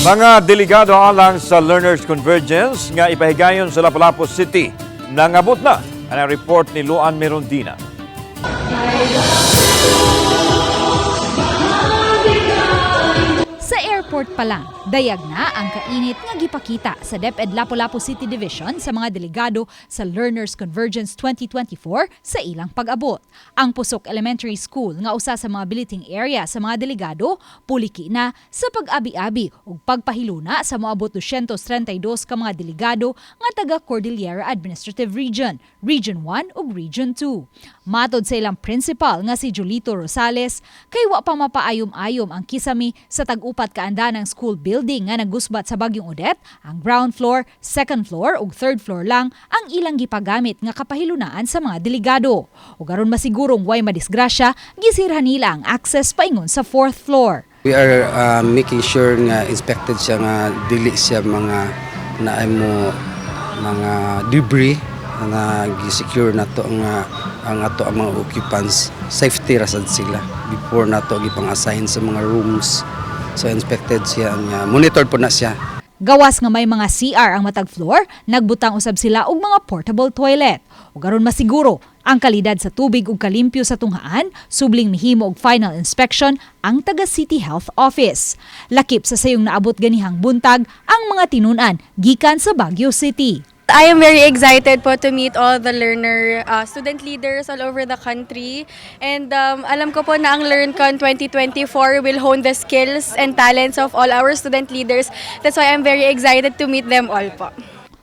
Mga delegado alang sa Learners Convergence nga ipahigayon sa Lapu-Lapu City. Nangabot na ang report ni Luan Merondina. Sa airport pa lang, dayag na ang kainit nga gipakita sa DepEd Lapu-Lapu City Division sa mga delegado sa Learners Convergence 2024 sa ilang pag-abot. Ang Pusok Elementary School nga usa sa mga billeting area sa mga delegado, puliki na sa pag-abi-abi ug pagpahiluna sa moabot 232 ka mga delegado nga taga Cordillera Administrative Region, Region 1 ug Region 2. Matod sa ilang principal nga si Julito Rosales, kay wa pa mapaayom-ayom ang kisami sa tag-upat kaanda ng school building nga nagusbat sa Bagyong Odette, ang ground floor, second floor ug third floor lang ang ilang gipagamit nga kapahilunaan sa mga delegado. Ug aron masigurong way madisgrasya, gisirhan nila ang access paingon sa fourth floor. We are making sure nga inspected siya nga dili siya mga naay mo mga debris nga gi-secure nato nga ang ato ang mga occupants safety ra sad sila before nato gipang-assign sa mga rooms. So inspected siya nga monitored po na siya. Gawas nga may mga CR ang matag floor, nagbutang usab sila og mga portable toilet. Ug aron masiguro ang kalidad sa tubig ug kalimpyo sa tunghaan, subling mihimo og final inspection ang taga City Health Office. Lakip sa sayong naabot ganihang buntag ang mga tinun-an gikan sa Baguio City. I am very excited po to meet all the learner, student leaders all over the country. And alam ko po na ang LearnCon 2024 will hone the skills and talents of all our student leaders. That's why I'm very excited to meet them all po.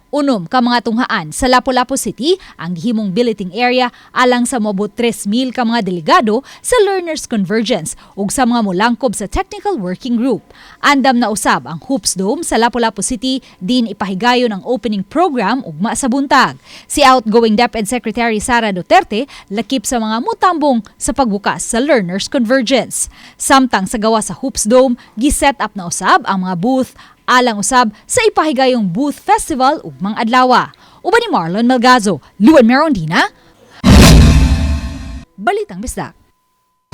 6 ka mga tunghaan sa Lapu-Lapu City ang gihimong billeting area alang sa moabot 3,000 ka mga delegado sa Learners Convergence ug sa mga molangkob sa Technical Working Group. Andam na usab ang Hoops Dome sa Lapu-Lapu City din ipahigayon ang opening program ugma sa buntag. Si outgoing DepEd Secretary Sara Duterte lakip sa mga mutambong sa pagbukas sa Learners Convergence. Samtang sa gawas sa Hoops Dome, gi-set up na usab ang mga booth alang usab sa ipahigayong Booth Festival ugmang adlawa. Uban ni Marlon Melgazo, Luan Merondina, Balitang Bisdak.